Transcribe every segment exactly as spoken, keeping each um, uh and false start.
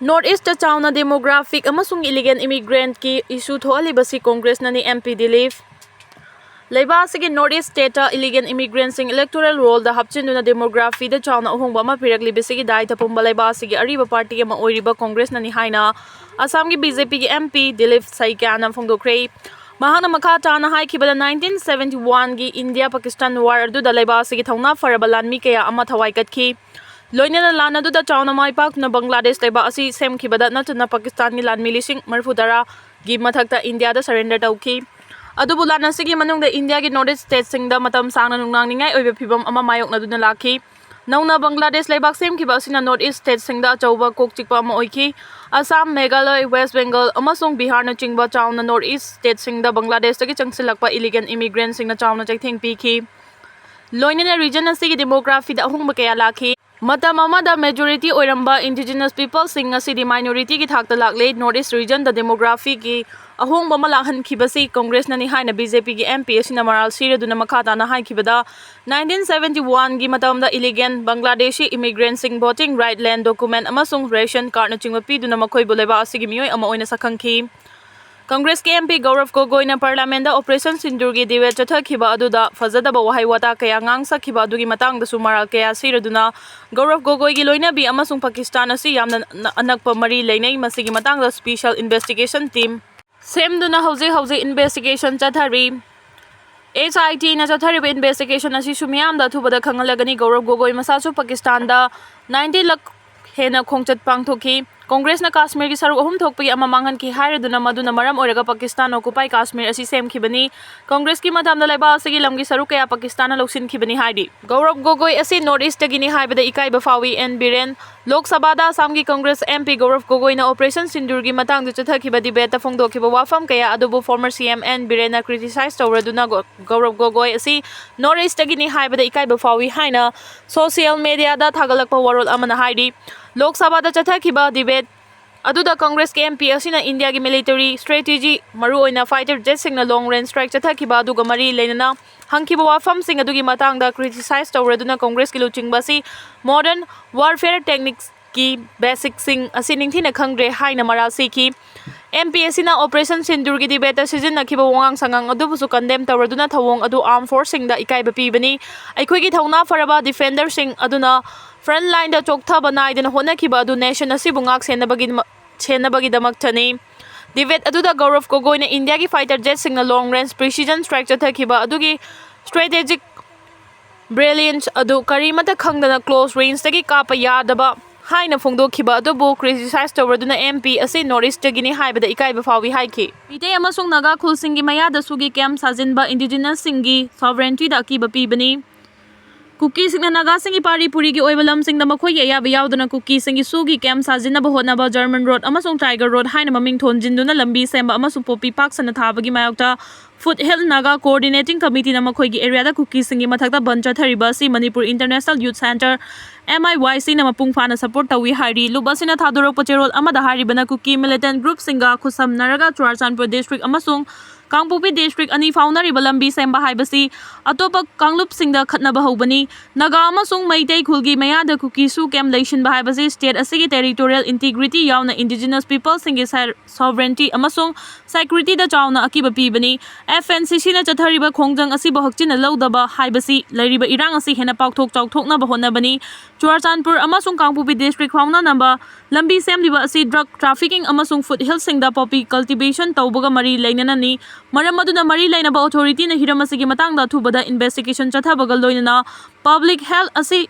North East ꯇ ꯆꯥꯎꯅ demographic ꯑꯃꯁꯨꯡ illegal immigrant ꯀꯤ issue ꯊꯣꯛꯍꯜꯂꯤꯕꯁꯤ Congress ꯅꯅꯤ, MP Dilip꯫ ꯂꯩꯕꯥꯛ ꯑꯁꯤꯒꯤ North East state ꯇ illegal immigrant ꯁꯤꯡ electoral roll ꯗ ꯍꯥꯞꯆꯤꯟꯗꯨꯅ demography ꯗ ꯆꯥꯎꯅ ꯑꯍꯣꯡꯕ ꯑꯃ ꯄꯤꯔꯛꯂꯤꯕꯁꯤꯒꯤ ꯗꯥꯏꯇ ꯄꯨꯝꯕ ꯂꯩꯕꯥꯛ ꯑꯁꯤꯒꯤ ꯑꯔꯤꯕ party ꯑꯃ ꯑꯣꯏꯔꯤꯕ Congress ꯅꯅꯤ ꯍꯥꯏꯅ ꯑꯁꯥꯝꯒꯤ BJP ꯒꯤ MP Dilip ꯁꯥꯏꯀꯤꯌꯥꯅ ꯐꯣꯡꯗꯣꯛꯈ꯭ꯔꯦ꯫ ꯃꯍꯥꯛꯅ ꯃꯈꯥ ꯇꯥꯅ ꯍꯥꯏꯈꯤꯕꯗ, nineteen seventy one ꯒꯤ India Pakistan war ꯑꯗꯨꯗ ꯂꯩꯕꯥꯛ ꯑꯁꯤꯒꯤ ꯊꯧꯅꯥ ꯐꯔꯕ ꯂꯥꯟꯃꯤ ꯀꯌꯥ ꯑꯃ ꯊꯋꯥꯏ ꯀꯠꯈꯤ꯫ ꯂꯣꯏꯅꯅ ꯂꯥꯟ ꯑꯗꯨꯗ ꯆꯥꯎꯅ ꯃꯥꯏ ꯄꯥꯛꯇꯨꯅ ꯕꯪꯒ꯭ꯂꯥꯗꯦꯁ ꯂꯩꯕꯥꯛ ꯑꯁꯤ ꯁꯦꯝꯈꯤꯕꯗ ꯅꯠꯇꯅ ꯄꯥꯀꯤꯁꯇꯥꯟꯒꯤ ꯂꯥꯟꯃꯤ ꯂꯤꯁꯤꯡ ꯃꯔꯤꯐꯨ ꯇꯔꯥ ꯒꯤ ꯃꯊꯛꯇ ꯏꯟꯗꯤꯌꯥꯗ surrender ꯇꯧꯈꯤ꯫ ꯑꯗꯨꯕꯨ ꯂꯥꯟ ꯑꯁꯤꯒꯤ ꯃꯅꯨꯡꯗ ꯏꯟꯗꯤꯌꯥꯒꯤ North East state ꯁꯤꯡꯗ ꯃꯇꯝ ꯁꯥꯡꯅ ꯅꯨꯡꯅꯥꯡꯅꯤꯡꯉꯥꯏ ꯑꯣꯏꯕ ꯐꯤꯚꯝ ꯑꯃ ꯃꯥꯌꯣꯛꯅꯗꯨꯅ ꯂꯥꯛꯈꯤ꯫ ꯅꯧꯅ ꯕꯪꯒ꯭ꯂꯥꯗꯦꯁ ꯂꯩꯕꯥꯛ ꯁꯦꯝꯈꯤꯕ ꯑꯁꯤꯅ North East state ꯁꯤꯡꯗ ꯑꯆꯧꯕ ꯀꯣꯛ ꯆꯤꯛꯄ ꯑꯃ ꯑꯣꯏꯈꯤ꯫ ꯑꯁꯥꯝ, ꯃꯦꯘꯥꯂꯌ, ꯋꯦꯁ ꯕꯦꯡꯒꯜ ꯑꯃꯁꯨꯡ ꯕꯤꯍꯥꯔꯅꯆꯤꯡꯕ ꯆꯥꯎꯅ North East state ꯁꯤꯡꯗ ꯕꯪꯒ꯭ꯂꯥꯗꯦꯁꯇꯒꯤ ꯆꯪꯁꯤꯜꯂꯛꯄ illegal immigrant ꯁꯤꯡꯅ ꯆꯥꯎꯅ ꯆꯩꯊꯦꯡ ꯄꯤꯈꯤ꯫ ꯂꯣꯏꯅꯅ region ꯑꯁꯤꯒꯤ demography ꯗ ꯑꯍꯣꯡꯕ ꯀꯌꯥ ꯂꯥꯛꯈꯤ꯫ ꯃꯇꯝ ꯑꯃꯗ majority ꯑꯣꯏꯔꯝꯕ indigenous people ꯁꯤꯡ ꯉꯁꯤꯗꯤ minority ꯒꯤ ꯊꯥꯛꯇ ꯂꯥꯛꯂꯦ꯫ North East region ꯗ demography ꯒꯤ ꯑꯍꯣꯡꯕ ꯑꯃ ꯂꯥꯛꯍꯟꯈꯤꯕꯁꯤ Congress ꯅꯅꯤ ꯍꯥꯏꯅ BJP ꯒꯤ MP ꯑꯁꯤꯅ ꯃꯔꯥꯜ ꯁꯤꯔꯗꯨꯅ ꯃꯈꯥ ꯇꯥꯅ ꯍꯥꯏꯈꯤꯕꯗ, nineteen seventy one ꯒꯤ ꯃꯇꯝꯗ illegal Bangladeshi immigrant ꯁꯤꯡ voting right, land document ꯑꯃꯁꯨꯡ ration card ꯅꯆꯤꯡꯕ ꯄꯤꯗꯨꯅ ꯃꯈꯣꯏꯕꯨ ꯂꯩꯕꯥꯛ ꯑꯁꯤꯒꯤ ꯃꯤꯑꯣꯏ ꯑꯃ ꯑꯣꯏꯅ ꯁꯛꯈꯪꯈꯤ꯫ Congress ꯀꯤ MP ꯒꯧꯔꯕ ꯒꯣꯒꯣꯏꯅ Parliament ꯗ Operation Sindoor ꯒꯤ debate ꯆꯠꯊꯈꯤꯕ ꯑꯗꯨꯗ ꯐꯖꯗꯕ ꯋꯥꯍꯩ ꯋꯥꯇꯥ ꯀꯌꯥ ꯉꯥꯡꯁꯛꯈꯤꯕ ꯑꯗꯨꯒꯤ ꯃꯇꯥꯡꯗꯁꯨ ꯃꯔꯥꯜ ꯀꯌꯥ ꯁꯤꯔꯗꯨꯅ, ꯒꯧꯔꯕ ꯒꯣꯒꯣꯏꯒꯤ ꯂꯣꯏꯅꯕꯤ ꯑꯃꯁꯨꯡ ꯄꯥꯀꯤꯁꯇꯥꯟ ꯑꯁꯤ ꯌꯥꯝꯅ ꯅ-, ꯑꯅꯛꯄ ꯃꯔꯤ ꯂꯩꯅꯩ, ꯃꯁꯤꯒꯤ ꯃꯇꯥꯡꯗ special investigation team ꯁꯦꯝꯗꯨꯅ ꯍꯧꯖꯤꯛ ꯍꯧꯖꯤꯛ investigation ꯆꯠꯊꯔꯤ꯫ HIT ꯅ ꯆꯠꯊꯔꯤꯕ investigation ꯑꯁꯤꯁꯨ ꯃꯤꯌꯥꯝꯗ ꯑꯊꯨꯕꯗ ꯈꯪꯍꯜꯂꯒꯅꯤ꯫ ꯒꯧꯔꯕ ꯒꯣꯒꯣꯏ ꯃꯁꯥꯁꯨ ꯄꯥꯀꯤꯁꯇꯥꯟꯗ ninety ꯂꯥꯈ ꯍꯦꯟꯅ ꯈꯣꯡꯆꯠ ꯄꯥꯡꯊꯣꯛꯈꯤ꯫ Congress ꯅ ꯀꯥꯁꯃꯤꯔꯒꯤ ꯁꯔꯨꯛ ꯑꯍꯨꯝ ꯊꯣꯛꯄꯒꯤ ꯑꯃ ꯃꯥꯡꯍꯟꯈꯤ ꯍꯥꯏꯔꯗꯨꯅ, ꯃꯗꯨꯅ ꯃꯔꯝ ꯑꯣꯏꯔꯒ ꯄꯥꯀꯤꯁꯇꯥꯟ occupied ꯀꯥꯁꯃꯤꯔ ꯑꯁꯤ ꯁꯦꯝꯈꯤꯕꯅꯤ꯫ Congress ꯀꯤ ꯃꯇꯝꯗ ꯂꯩꯕꯥꯛ ꯑꯁꯤꯒꯤ ꯂꯝꯒꯤ ꯁꯔꯨꯛ ꯀꯌꯥ ꯄꯥꯀꯤꯁꯇꯥꯟꯅ ꯂꯧꯁꯤꯟꯈꯤꯕꯅꯤ ꯍꯥꯏꯔꯤ꯫ ꯒꯧꯔꯕ ꯒꯣꯒꯣꯏ ꯑꯁꯤ North East ꯇꯒꯤꯅꯤ ꯍꯥꯏꯕꯗ ꯏꯀꯥꯏꯕ ꯐꯥꯎꯏ, ꯑꯦꯟ ꯕꯤꯔꯦꯟ꯫ ꯂꯣꯛ ꯁꯚꯥꯗ ꯑꯁꯥꯝꯒꯤ Congress MP ꯒꯧꯔꯕ ꯒꯣꯒꯣꯏꯅ Operation Sindoor ꯒꯤ ꯃꯇꯥꯡꯗ ꯆꯠꯊꯈꯤꯕ debate ꯇ ꯐꯣꯡꯗꯣꯛꯈꯤꯕ ꯋꯥꯐꯝ ꯀꯌꯥ ꯑꯗꯨꯕꯨ former CM ꯑꯦꯟ ꯕꯤꯔꯦꯟꯅ criticize ꯇꯧꯔꯗꯨꯅ ꯒꯧ-, ꯒꯧꯔꯕ ꯒꯣꯒꯣꯏ ꯑꯁꯤ North East ꯇꯒꯤꯅꯤ ꯍꯥꯏꯕꯗ ꯏꯀꯥꯏꯕ ꯐꯥꯎꯏ ꯍꯥꯏꯅ social media ꯗ ꯊꯥꯒꯠꯂꯛꯄ ꯋꯥꯔꯣꯜ ꯑꯃꯅ ꯍꯥꯏꯔꯤ꯫ ꯂꯣꯛ ꯁꯚꯥꯗ ꯆꯠꯊꯈꯤꯕ debate ꯑꯗꯨꯗ Congress ꯀꯤ MP ꯑꯁꯤꯅ ꯏꯟꯗꯤꯌꯥꯒꯤ military strategy, ꯃꯔꯨꯑꯣꯏꯅ fighter jet ꯁꯤꯡꯅ long range strike ꯆꯠꯊꯈꯤꯕ ꯑꯗꯨꯒ ꯃꯔꯤ ꯂꯩꯅꯅ ꯍꯪꯈꯤꯕ ꯋꯥꯐꯝꯁꯤꯡ ꯑꯗꯨꯒꯤ ꯃꯇꯥꯡꯗ criticize ꯇꯧꯔꯗꯨꯅ Congress ꯀꯤ ꯂꯨꯆꯤꯡꯕ ꯑꯁꯤ modern warfare techniques ꯀꯤ ꯕꯦꯁꯤꯛꯁꯤꯡ ꯑꯁꯤ ꯅꯤꯡꯊꯤꯅ ꯈꯪꯗ꯭ꯔꯦ ꯍꯥꯏꯅ ꯃꯔꯥꯜ ꯁꯤꯈꯤ꯫ ꯑꯦꯝ ꯄꯤ ꯑꯁꯤꯅ ꯑꯣꯄꯔꯦꯁꯟ ꯁꯤꯟꯗꯨꯔꯒꯤ ꯗꯤꯕꯦꯠꯇ ꯁꯤꯖꯤꯟꯅꯈꯤꯕ ꯋꯥꯉꯥꯡ ꯁꯉꯥꯡ ꯑꯗꯨꯕꯨꯁꯨ ꯀꯟꯗꯦꯝ ꯇꯧꯔꯗꯨꯅ ꯊꯧꯑꯣꯡ ꯑꯗꯨ ꯑꯥꯔꯝ ꯐꯣꯔꯁꯁꯤꯡꯗ ꯏꯀꯥꯏꯕ ꯄꯤꯕꯅꯤ꯫ ꯑꯩꯈꯣꯏꯒꯤ ꯊꯧꯅꯥ ꯐꯔꯕ ꯗꯤꯐꯦꯟꯗꯔꯁꯤꯡ ꯑꯗꯨꯅ ꯐ꯭ꯔꯟꯠ ꯂꯥꯏꯟꯗ ꯆꯣꯛꯊꯕ ꯅꯥꯏꯗꯅ ꯍꯣꯠꯅꯈꯤꯕ ꯑꯗꯨ ꯅꯦꯁꯟ ꯑꯁꯤꯕꯨ ꯉꯥꯛ ꯁꯦꯟꯅꯕꯒꯤ ꯁꯦꯟꯅꯕꯒꯤꯗꯃꯛꯇꯅꯤ꯫ ꯗꯤꯕꯦꯠ ꯑꯗꯨꯗ ꯒꯧꯔꯕ ꯒꯣꯒꯣꯏꯅ ꯏꯟꯗꯤꯌꯥꯒꯤ ꯐꯥꯏꯇꯔ ꯖꯦꯠꯁꯤꯡꯅ ꯂꯣꯡ ꯔꯦꯟꯖ ꯄ꯭ꯔꯤꯁꯤꯖꯟ ꯁ꯭ꯇ꯭ꯔꯥꯏꯛ ꯆꯠꯊꯈꯤꯕ ꯑꯗꯨꯒꯤ ꯁ꯭ꯇ꯭ꯔꯦꯇꯦꯖꯤꯛ ꯕ꯭ꯔꯤꯂꯤꯌꯟꯁ ꯑꯗꯨ ꯀꯔꯤꯃꯠꯇ ꯈꯪꯗꯅ ꯀ꯭ꯂꯣꯖ ꯔꯦꯟꯖꯇꯒꯤ ꯀꯥꯞꯄ ꯌꯥꯗꯕ ꯍꯥꯏꯅ ꯐꯣꯡꯗꯣꯛꯈꯤꯕ ꯑꯗꯨꯕꯨ ꯀ꯭ꯔꯤꯇꯤꯁꯥꯏꯖ ꯇꯧꯔꯗꯨꯅ ꯑꯦꯝ ꯄꯤ ꯑꯁꯤ ꯅꯣꯔꯠ ꯏꯁꯇꯒꯤꯅꯤ ꯍꯥꯏꯕꯗ ꯏꯀꯥꯏꯕ ꯐꯥꯎꯏ ꯍꯥꯏꯈꯤ꯫ ꯃꯤꯇꯩ ꯑꯃꯁꯨꯡ ꯅꯥꯒꯥ ꯈꯨꯜꯁꯤꯡꯒꯤ ꯃꯌꯥꯗ ꯁꯨꯒꯤ ꯀꯦꯝꯞ ꯁꯥꯖꯤꯟꯕ ꯏꯟꯗꯤꯖꯤꯅꯁꯁꯤꯡꯒꯤ ꯁꯣꯚꯔꯦꯟꯇꯤꯗ ꯑꯀꯤꯕ ꯄꯤꯕꯅꯤ꯫ ꯀꯨꯀꯤꯁꯤꯡꯅ ꯅꯥꯒꯥꯁꯤꯡꯒꯤ ꯄꯥꯔꯤ ꯄꯨꯔꯤꯒꯤ ꯑꯣꯏꯕ ꯂꯝꯁꯤꯡꯗ ꯃꯈꯣꯏꯒꯤ ꯑꯌꯥꯕ ꯌꯥꯎꯗꯅ ꯀꯨꯀꯤꯁꯤꯡꯒꯤ ꯁꯨꯒꯤ ꯀꯦꯝꯞ ꯁꯥꯖꯤꯟꯅꯕ ꯍꯣꯠꯅꯕ ꯖꯔꯃꯟ ꯔꯣꯗ ꯑꯃꯁꯨꯡ ꯇꯥꯏꯒꯔ ꯔꯣꯗ ꯍꯥꯏꯅ ꯃꯃꯤꯡ ꯊꯣꯟꯖꯤꯟꯗꯨꯅ ꯂꯝꯕꯤ ꯁꯦꯝꯕ ꯑꯃꯁꯨꯡ ꯄꯣꯄꯤ ꯄꯥꯛ ꯁꯟꯅ ꯊꯥꯕꯒꯤ ꯃꯥꯌꯣꯛꯇ ꯐꯨꯠ ꯍꯤꯜ ꯅꯥꯒꯥ ꯀꯣꯑꯣꯔꯗꯤꯅꯦꯇꯤꯡ ꯀꯃꯤꯇꯤꯅ ꯃꯈꯣꯏꯒꯤ ꯑꯦꯔꯤꯌꯥꯗ ꯀꯨꯀꯤꯁꯤꯡꯒꯤ ꯃꯊꯛꯇ ꯕꯟ ꯆꯠꯊꯔꯤꯕ ꯑꯁꯤ Manipur international youth centre, M I Y ꯁꯤꯅ ꯃꯄꯨꯡ ꯐꯥꯅ ꯁꯄꯣꯔꯠ ꯇꯧꯏ ꯍꯥꯏꯔꯤ꯫ ꯂꯨꯞ ꯑꯁꯤꯅ ꯊꯥꯗꯣꯔꯛꯄ ꯆꯦꯔꯣꯜ ꯑꯃꯗ ꯍꯥꯏꯔꯤꯕꯅ ꯀꯨꯀꯤ ꯃꯤꯂꯤꯇꯦꯟꯠ ꯒ꯭ꯔꯨꯞꯁꯤꯡꯒ ꯈꯨꯠꯁꯝꯅꯔꯒ ꯆꯨꯔꯥꯆꯥꯟꯄꯨꯔ ꯗꯤꯁꯇ꯭ꯔꯤꯛ ꯑꯃꯁꯨꯡ ꯀꯥꯡꯄꯣꯛꯄꯤ ꯗꯤꯁꯇ꯭ꯔꯤꯛ ꯑꯅꯤ ꯐꯥꯎꯅꯔꯤꯕ ꯂꯝꯕꯤ ꯁꯦꯝꯕ ꯍꯥꯏꯕꯁꯤ ꯑꯇꯣꯞꯄ ꯀꯥꯡꯂꯨꯞꯁꯤꯡꯗ ꯈꯠꯅꯕ ꯍꯧꯕꯅꯤ꯫ ꯅꯥꯒꯥ ꯑꯃꯁꯨꯡ ꯃꯩꯇꯩ ꯈꯨꯜꯒꯤ ꯃꯌꯥꯗ ꯀꯨꯀꯤ ꯁꯨ ꯀꯦꯝꯞ ꯂꯩꯁꯤꯟꯕ ꯍꯥꯏꯕꯁꯤ ꯁ꯭ꯇꯦꯠ ꯑꯁꯤꯒꯤ ꯇꯦꯔꯤꯇꯣꯔꯤꯌꯦꯜ ꯏꯟꯇꯤꯒ꯭ꯔꯤꯇꯤ ꯌꯥꯎꯅ ꯏꯟꯗꯤꯖꯤꯅꯁ ꯄꯤꯄꯜꯁꯤꯡꯒꯤ ꯁꯦ-, ꯁꯣꯚꯔꯦꯟꯇꯤ ꯑꯃꯁꯨꯡ ꯁꯦꯀ꯭ꯌꯨꯔꯤꯇꯤꯗ ꯆꯥꯎꯅ ꯑꯀꯤꯕ ꯄꯤꯕꯅꯤ꯫ ꯑꯦꯐ ꯑꯦꯟ ꯁꯤ ꯁꯤꯅ ꯆꯠꯊꯔꯤꯕ ꯈꯣꯡꯖꯪ ꯑꯁꯤꯕꯨ ꯍꯛꯆꯤꯟꯅ ꯂꯧꯗꯕ ꯍꯥꯏꯕꯁꯤ ꯂꯩꯔꯤꯕ ꯏꯔꯥꯡ ꯑꯁꯤ ꯍꯦꯟꯅ ꯄꯥꯛꯊꯣꯛ ꯆꯥꯎꯊꯣꯛꯅꯕ ꯍꯣꯠꯅꯕꯅꯤ꯫ ꯆꯨꯔꯥꯆꯥꯟꯄꯨꯔ ꯑꯃꯁꯨꯡ ꯀꯥꯡꯄꯣꯛꯄꯤ ꯗꯤꯁꯇ꯭ꯔꯤꯛ ꯐꯥꯎꯅꯅꯕ ꯂꯝꯕꯤ ꯁꯦꯝꯂꯤꯕ ꯑꯁꯤ ꯗ꯭ꯔꯒ ꯇ꯭ꯔꯥꯐꯤꯀꯤꯡ ꯑꯃꯁꯨꯡ ꯐꯨꯠ ꯍꯤꯜꯁꯤꯡꯗ ꯄꯣꯄꯤ ꯀꯜꯇꯤꯚꯦꯁꯟ ꯇꯧꯕꯒ ꯃꯔꯤ ꯂꯩꯅꯅꯅꯤ꯫ ꯃꯔꯝ ꯑꯗꯨꯅ ꯃꯔꯤ ꯂꯩꯅꯕ ꯑꯣꯊꯣꯔꯤꯇꯤꯅ ꯍꯤꯔꯝ ꯑꯁꯤꯒꯤ ꯃꯇꯥꯡꯗ ꯑꯊꯨꯕꯗ ꯏꯟꯚꯦꯁꯇꯤꯒꯦꯁꯟ ꯆꯠꯊꯕꯒ ꯂꯣꯏꯅꯅ ꯄꯕ꯭ꯂꯤꯛ ꯍꯦꯜꯊ ꯑꯁꯤ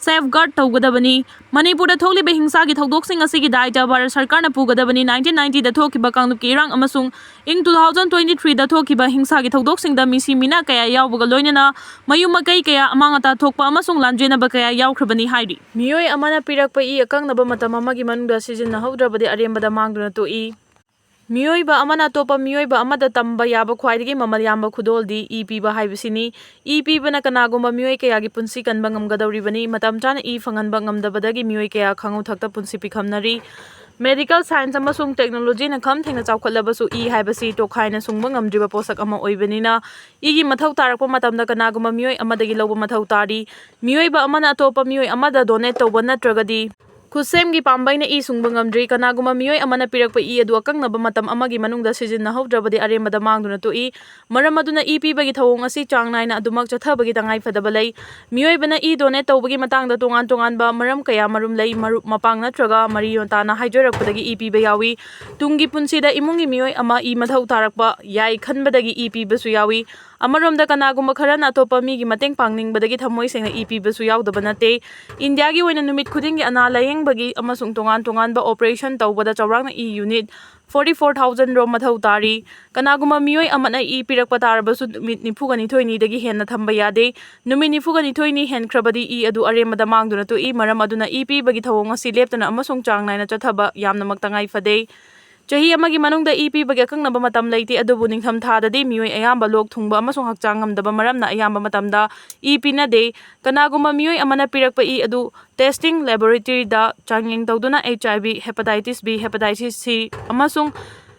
ꯁꯦꯐꯒꯥꯔꯗ ꯇꯧꯒꯗꯕꯅꯤ꯫ ꯃꯅꯤꯄꯨꯔꯗ ꯊꯣꯛꯂꯤꯕ ꯍꯤꯡꯁꯥꯒꯤ ꯊꯧꯗꯣꯛꯁꯤꯡ ꯑꯁꯤꯒꯤ ꯗꯥꯏꯇ ꯚꯥꯔꯠ ꯁꯔꯀꯥꯔꯅ ꯄꯨꯒꯗꯕꯅꯤ꯫ ꯅꯥꯏꯟꯇꯤꯟ ꯅꯥꯏꯟꯇꯤꯗ ꯊꯣꯛꯈꯤꯕ ꯀꯥꯡꯂꯨꯞꯀꯤ ꯏꯔꯥꯡ ꯑꯃꯁꯨꯡ ꯏꯪ ꯇꯨ ꯊꯥꯎꯖꯟ ꯇ꯭ꯋꯦꯟꯇꯤ ꯊ꯭ꯔꯤꯗ ꯊꯣꯛꯈꯤꯕ ꯍꯤꯡꯁꯥꯒꯤ ꯊꯧꯗꯣꯛꯁꯤꯡꯗ ꯃꯤꯁꯤ ꯃꯤꯅꯥ ꯀꯌꯥ ꯌꯥꯎꯕꯒ ꯂꯣꯏꯅꯅ ꯃꯌꯨꯝ ꯃꯀꯩ ꯀꯌꯥ ꯑꯃꯥꯡ ꯑꯇꯥ ꯊꯣꯛꯄ ꯑꯃꯁꯨꯡ ꯂꯥꯟꯖꯦꯟꯅꯕ ꯀꯌꯥ ꯌꯥꯎꯈ꯭ꯔꯕꯅꯤ ꯍꯥꯏꯔꯤ꯫ ꯃꯤꯑꯣꯏ ꯑꯃꯅ ꯄꯤꯔꯛꯄ ꯏ ꯑꯀꯪꯅꯕ ꯃꯇꯝ ꯑꯃꯒꯤ ꯃꯅꯨꯡꯗ ꯁꯤꯖꯤꯟꯅꯍꯧꯗ꯭ꯔꯕꯗꯤ ꯑꯔꯦꯝꯕꯗ ꯃꯥꯡꯗꯨꯅ ꯇꯣꯛꯏ꯫ ꯃꯤꯑꯣꯏꯕ ꯑꯃꯅ ꯑꯇꯣꯞꯄ ꯃꯤꯑꯣꯏꯕ ꯑꯃꯗ ꯇꯝꯕ ꯌꯥꯕ ꯈ꯭ꯋꯥꯏꯗꯒꯤ ꯃꯃꯜ ꯌꯥꯝꯕ ꯈꯨꯗꯣꯜꯗꯤ ꯏ ꯄꯤꯕ ꯍꯥꯏꯕꯁꯤꯅꯤ꯫ ꯏ ꯄꯤꯕꯅ ꯀꯅꯥꯒꯨꯝꯕ ꯃꯤꯑꯣꯏ ꯀꯌꯥꯒꯤ ꯄꯨꯟꯁꯤ ꯀꯟꯕ ꯉꯝꯒꯗꯧꯔꯤꯕꯅꯤ꯫ ꯃꯇꯝ ꯆꯥꯅ ꯏ ꯐꯪꯍꯟꯕ ꯉꯝꯗꯕꯗꯒꯤ ꯃꯤꯑꯣꯏ ꯀꯌꯥ ꯈꯪꯍꯧ ꯊꯛꯇ ꯄꯨꯟꯁꯤ ꯄꯤꯈꯝꯅꯔꯤ꯫ ꯃꯦꯗꯤꯀꯦꯜ ꯁꯥꯏꯟꯁ ꯑꯃꯁꯨꯡ ꯇꯦꯛꯅꯣꯂꯣꯖꯤꯅ ꯈꯝ ꯊꯦꯡꯅ ꯆꯥꯎꯈꯠꯂꯕꯁꯨ ꯏ ꯍꯥꯏꯕꯁꯤ ꯇꯣꯈꯥꯏꯅ ꯁꯨꯡꯕ ꯉꯝꯗ꯭ꯔꯤꯕ ꯄꯣꯠꯁꯛ ꯑꯃ ꯑꯣꯏꯕꯅꯤꯅ ꯏꯒꯤ ꯃꯊꯧ ꯇꯥꯔꯛꯄ ꯃꯇꯝꯗ ꯀꯅꯥꯒꯨꯝꯕ ꯃꯤꯑꯣꯏ ꯑꯃꯗꯒꯤ ꯂꯧꯕ ꯃꯊꯧ ꯇꯥꯔꯤ꯫ ꯃꯤꯑꯣꯏꯕ ꯑꯃꯅ ꯑꯇꯣꯞꯄ ꯃꯤꯑꯣꯏ ꯑꯃꯗ ꯗꯣꯅꯦꯠ ꯇꯧꯕ ꯅꯠꯇ꯭ꯔꯒꯗꯤ ꯈꯨꯠꯁꯦꯝꯒꯤ ꯄꯥꯝꯕꯩꯅ ꯏ ꯁꯨꯡꯕ ꯉꯝꯗ꯭ꯔꯤ꯫ ꯀꯅꯥꯒꯨꯝꯕ ꯃꯤꯑꯣꯏ ꯑꯃꯅ ꯄꯤꯔꯛꯄ ꯏ ꯑꯗꯨ ꯑꯀꯛꯅꯕ ꯃꯇꯝ ꯑꯃꯒꯤ ꯃꯅꯨꯡꯗ ꯁꯤꯖꯤꯟꯅꯍꯧꯗ꯭ꯔꯕꯗꯤ ꯑꯔꯦꯝꯕꯗ ꯃꯥꯡꯗꯨꯅ ꯇꯣꯛꯏ꯫ ꯃꯔꯝ ꯑꯗꯨꯅ ꯏ ꯄꯤꯕꯒꯤ ꯊꯧꯑꯣꯡ ꯑꯁꯤ ꯆꯥꯡ ꯅꯥꯏꯅ ꯑꯗꯨꯃꯛ ꯆꯠꯊꯕꯒꯤ ꯇꯉꯥꯏꯐꯗꯕ ꯂꯩ꯫ ꯃꯤꯑꯣꯏꯕꯅ ꯏ donate ꯇꯧꯕꯒꯤ ꯃꯇꯥꯡꯗ ꯇꯣꯉꯥꯟ ꯇꯣꯉꯥꯟꯕ ꯃꯔꯝ ꯀꯌꯥ ꯃꯔꯨꯝ ꯂꯩ꯫ ꯃꯔꯨꯞ ꯃꯄꯥꯡ ꯅꯠꯇ꯭ꯔꯒ ꯃꯔꯤ ꯃꯇꯥꯅ ꯍꯥꯏꯖꯔꯛꯄꯗꯒꯤ ꯏ ꯄꯤꯕ ꯌꯥꯎꯏ꯫ ꯇꯨꯡꯒꯤ ꯄꯨꯟꯁꯤꯗ ꯏꯃꯨꯡꯒꯤ ꯃꯤꯑꯣꯏ ꯑꯃ ꯏ ꯃꯊꯧ ꯇꯥꯔꯛꯄ ꯌꯥꯏ ꯈꯟꯕꯗꯒꯤ ꯏ ꯄꯤꯕꯁꯨ ꯌꯥꯎꯏ꯫ ꯑꯃꯔꯣꯝꯗ ꯀꯅꯥꯒꯨꯝꯕ ꯈꯔꯅ ꯑꯇꯣꯞꯄ ꯃꯤꯒꯤ ꯃꯇꯦꯡ ꯄꯥꯡꯅꯤꯡꯕꯗꯒꯤ ꯊꯃꯣꯏ ꯁꯦꯡꯅ ꯏ ꯄꯤꯕꯁꯨ ꯌꯥꯎꯗꯕ ꯅꯠꯇꯦ꯫ ꯏꯟꯗꯤꯌꯥꯒꯤ ꯑꯣꯏꯅ ꯅꯨꯃꯤꯠ ꯈꯨꯗꯤꯡꯒꯤ ꯑꯅꯥ ꯂꯥꯌꯦꯡꯕꯒꯤ ꯑꯃꯁꯨꯡ ꯇꯣꯉꯥꯟ ꯇꯣꯉꯥꯟꯕ operation ꯇꯧꯕꯗ ꯆꯥꯎꯔꯥꯛꯅ E unit forty four thousand ꯔꯣꯝ ꯃꯊꯧ ꯇꯥꯔꯤ꯫ ꯀꯅꯥꯒꯨꯝꯕ ꯃꯤꯑꯣꯏ ꯑꯃꯅ ꯏ ꯄꯤꯔꯛꯄ ꯇꯥꯔꯕꯁꯨ ꯅꯨꯃꯤꯠ ꯅꯤꯐꯨꯒ ꯅꯤꯊꯣꯏꯅꯤꯗꯒꯤ ꯍꯦꯟꯅ ꯊꯝꯕ ꯌꯥꯗꯦ꯫ ꯅꯨꯃꯤꯠ ꯅꯤꯐꯨꯒ ꯅꯤꯊꯣꯏꯅꯤ ꯍꯦꯟꯈ꯭ꯔꯕꯗꯤ ꯏ ꯑꯗꯨ ꯑꯔꯦꯝꯕꯗ ꯃꯥꯡꯗꯨꯅ ꯇꯣꯛꯏ꯫ ꯃꯔꯝ ꯑꯗꯨꯅ ꯏ ꯄꯤꯕꯒꯤ ꯊꯧꯑꯣꯡ ꯑꯁꯤ ꯂꯦꯞꯇꯅ ꯑꯃꯁꯨꯡ ꯆꯥꯡ ꯅꯥꯏꯅ ꯆꯠꯊꯕ ꯌꯥꯝꯅꯃꯛ ꯇꯉꯥꯏ ꯐꯗꯦ꯫ ꯆꯍꯤ ꯑꯃꯒꯤ ꯃꯅꯨꯡꯗ ꯏ ꯄꯤꯕꯒꯤ ꯑꯀꯛꯅꯕ ꯃꯇꯝ ꯂꯩꯇꯦ, ꯑꯗꯨꯕꯨ ꯅꯤꯡꯊꯝ ꯊꯥꯗꯗꯤ ꯃꯤꯑꯣꯏ ꯑꯌꯥꯝꯕ ꯂꯣꯛ ꯊꯨꯡꯕ ꯑꯃꯁꯨꯡ ꯍꯛꯆꯥꯡ ꯉꯝꯗꯕ ꯃꯔꯝꯅ ꯑꯌꯥꯝꯕ ꯃꯇꯝꯗ ꯏ ꯄꯤꯅꯗꯦ꯫ ꯀꯅꯥꯒꯨꯝꯕ ꯃꯤꯑꯣꯏ ꯑꯃꯅ ꯄꯤꯔꯛꯄ ꯏ ꯑꯗꯨ testing laboratoryꯗ ꯆꯥꯡꯌꯦꯡ ꯇꯧꯗꯨꯅ HIV, hepatitis B, hepatitis C ꯑꯃꯁꯨꯡ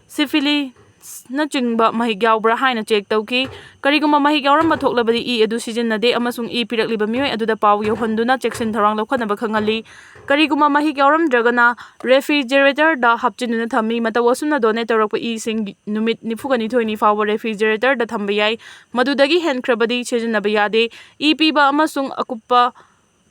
syphilisꯅꯆꯤꯡꯕ ꯃꯍꯤꯛ ꯌꯥꯎꯕ꯭ꯔꯥ ꯍꯥꯏꯅ check ꯇꯧꯈꯤ꯫ ꯀꯔꯤꯒꯨꯝꯕ ꯃꯍꯤꯛ ꯌꯥꯎꯔꯝꯕ ꯊꯣꯛꯂꯕꯗꯤ ꯏ ꯑꯗꯨ ꯁꯤꯖꯤꯟꯅꯗꯦ ꯑꯃꯁꯨꯡ ꯏ ꯄꯤꯔꯛꯂꯤꯕ ꯃꯤꯑꯣꯏ ꯑꯗꯨꯗ ꯄꯥꯎ ꯌꯧꯍꯟꯗꯨꯅ ꯆꯦꯛꯁꯤꯟ ꯊꯧꯔꯥꯡ ꯂꯧꯈꯠꯅꯕ ꯈꯪꯍꯜꯂꯤ꯫ ꯀꯔꯤꯒꯨꯝꯕ ꯃꯍꯤꯛ ꯌꯥꯎꯔꯝꯗ꯭ꯔꯒꯅ refrigeratorꯗ ꯍꯥꯞꯆꯤꯟꯗꯨꯅ ꯊꯝꯃꯤ꯫ ꯃꯇꯧ ꯑꯁꯨꯝꯅ donate ꯇꯧꯔꯛꯄ ꯏꯁꯤꯡ ꯅꯨꯃꯤꯠ ꯅꯤꯐꯨꯒ ꯅꯤꯊꯣꯏꯅꯤ ꯐꯥꯎꯕ refrigeratorꯗ ꯊꯝꯕ ꯌꯥꯏ꯫ ꯃꯗꯨꯗꯒꯤ ꯍꯦꯟꯈ꯭ꯔꯕꯗꯤ ꯁꯤꯖꯤꯟꯅꯕ ꯌꯥꯗꯦ꯫ ꯏ ꯄꯤꯕ ꯑꯃꯁꯨꯡ ꯑꯀꯨꯞꯄ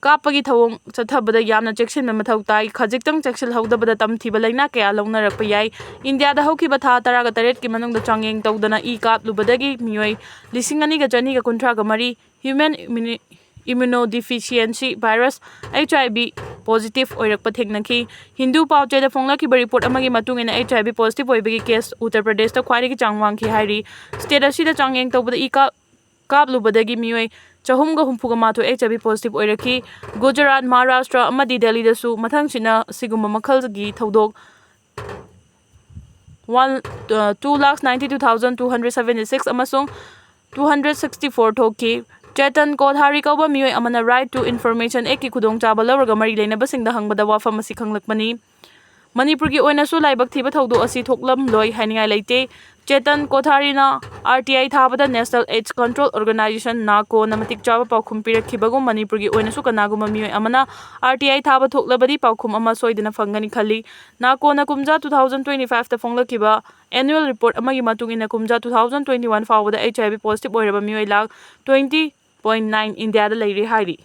ꯀꯥꯞꯄꯒꯤ ꯊꯧꯑꯣꯡ ꯆꯠꯊꯕꯗ ꯌꯥꯝꯅ ꯆꯦꯛꯁꯤꯟꯕ ꯃꯊꯧ ꯇꯥꯏ꯫ ꯈꯖꯤꯛꯇꯪ ꯆꯦꯛꯁꯤꯜꯍꯧꯗꯕꯗ ꯇꯝꯊꯤꯕ ꯂꯩꯅꯥ ꯀꯌꯥ ꯂꯧꯅꯔꯛꯄ ꯌꯥꯏ꯫ ꯏꯟꯗꯤꯌꯥꯗ ꯍꯧꯈꯤꯕ ꯊꯥ ꯇꯔꯥꯒ ꯇꯔꯦꯠꯀꯤ ꯃꯅꯨꯡꯗ ꯆꯥꯡꯌꯦꯡ ꯇꯧꯗꯅ ꯏ ꯀꯥꯞꯂꯨꯕꯗꯒꯤ ꯃꯤꯑꯣꯏ ꯂꯤꯁꯤꯡ ꯑꯅꯤꯒ ꯆꯅꯤꯒ ꯀꯨꯟꯊ꯭ꯔꯥꯒ ꯃꯔꯤ human immuno-, immunodeficiency virus, HIV, positive ꯑꯣꯏꯔꯛꯄ ꯊꯦꯡꯅꯈꯤ꯫ ꯍꯤꯟꯗꯨ ꯄꯥꯎꯆꯦꯗ ꯐꯣꯡꯂꯛꯈꯤꯕ report ꯑꯃꯒꯤ ꯃꯇꯨꯡ ꯏꯟꯅ, HIV positive ꯑꯣꯏꯕꯒꯤ case ꯎꯠꯇꯔ ꯄ꯭ꯔꯗꯦꯁꯇ ꯈ꯭ꯋꯥꯏꯗꯒꯤ ꯆꯥꯡ ꯋꯥꯡꯈꯤ ꯍꯥꯏꯔꯤ꯫ State ꯑꯁꯤꯗ ꯆꯥꯡꯌꯦꯡ ꯇꯧꯕꯗ ꯏ ꯀꯥꯞ-, ꯀꯥꯞꯂꯨꯕꯗꯒꯤ ꯃꯤꯑꯣꯏ ꯆꯍꯨꯝꯒ ꯍꯨꯝꯐꯨꯒ ꯃꯥꯊꯣꯏ HIV positive ꯑꯣꯏꯔꯛꯈꯤ꯫ ꯒꯨꯖꯔꯥꯠ, ꯃꯍꯥꯔꯥꯁꯇ꯭ꯔ ꯑꯃꯗꯤ ꯗꯦꯜꯂꯤꯗꯁꯨ ꯃꯊꯪꯁꯤꯠꯅ ꯑꯁꯤꯒꯨꯝꯕ ꯃꯈꯜꯒꯤ ꯊꯧꯗꯣꯛ one, uh, two lakh ninety two thousand two hundred seventy six ꯑꯃꯁꯨꯡ two hundred sixty four ꯊꯣꯛꯈꯤ꯫ ꯆꯦꯇꯟ ꯀꯣꯊꯥꯔꯤ ꯀꯧꯕ ꯃꯤꯑꯣꯏ ꯑꯃꯅ Right to Information Actꯀꯤ ꯈꯨꯗꯣꯡꯆꯥꯕ ꯂꯧꯔꯒ ꯃꯔꯤ ꯂꯩꯅꯕꯁꯤꯡꯗ ꯍꯪꯕꯗ ꯋꯥꯐꯝ ꯑꯁꯤ ꯈꯪꯂꯛꯄꯅꯤ꯫ ꯃꯅꯤꯄꯨꯔꯒꯤ ꯑꯣꯏꯅꯁꯨ ꯂꯥꯏꯕꯛ ꯊꯤꯕ ꯊꯧꯗꯣꯛ ꯑꯁꯤ ꯊꯣꯛꯂꯝꯂꯣꯏ ꯍꯥꯏꯅꯤꯡꯉꯥꯏ ꯂꯩꯇꯦ꯫ ꯆꯦꯇꯟ ꯀꯣꯊꯥꯔꯤꯅ ꯑꯥꯔ ꯇꯤ ꯑꯥꯏ ꯊꯥꯕꯗ National AIDS Control Organisation, ꯅꯥꯀꯣꯅ ꯃꯇꯤꯛ ꯆꯥꯕ ꯄꯥꯎꯈꯨꯝ ꯄꯤꯔꯛꯈꯤꯕꯒꯨꯝ ꯃꯅꯤꯄꯨꯔꯒꯤ ꯑꯣꯏꯅꯁꯨ ꯀꯅꯥꯒꯨꯝꯕ ꯃꯤꯑꯣꯏ ꯑꯃꯅ ꯑꯥꯔ ꯇꯤ ꯑꯥꯏ ꯊꯥꯕ ꯊꯣꯛꯂꯕꯗꯤ ꯄꯥꯎꯈꯨꯝ ꯑꯃ ꯁꯣꯏꯗꯅ ꯐꯪꯒꯅꯤ ꯈꯜꯂꯤ꯫ ꯅꯥꯀꯣꯅ ꯀꯨꯝꯖꯥ two thousand twenty five ꯇ ꯐꯣꯡꯂꯛꯈꯤꯕ annual report ꯑꯃꯒꯤ ꯃꯇꯨꯡ ꯏꯟꯅ, ꯀꯨꯝꯖꯥ two thousand twenty one ꯐꯥꯎꯕꯗ H I V positive ꯑꯣꯏꯔꯕ ꯃꯤꯑꯣꯏ ꯂꯥꯈ twenty point nine ꯏꯟꯗꯤꯌꯥꯗ ꯂꯩꯔꯤ ꯍꯥꯏꯔꯤ꯫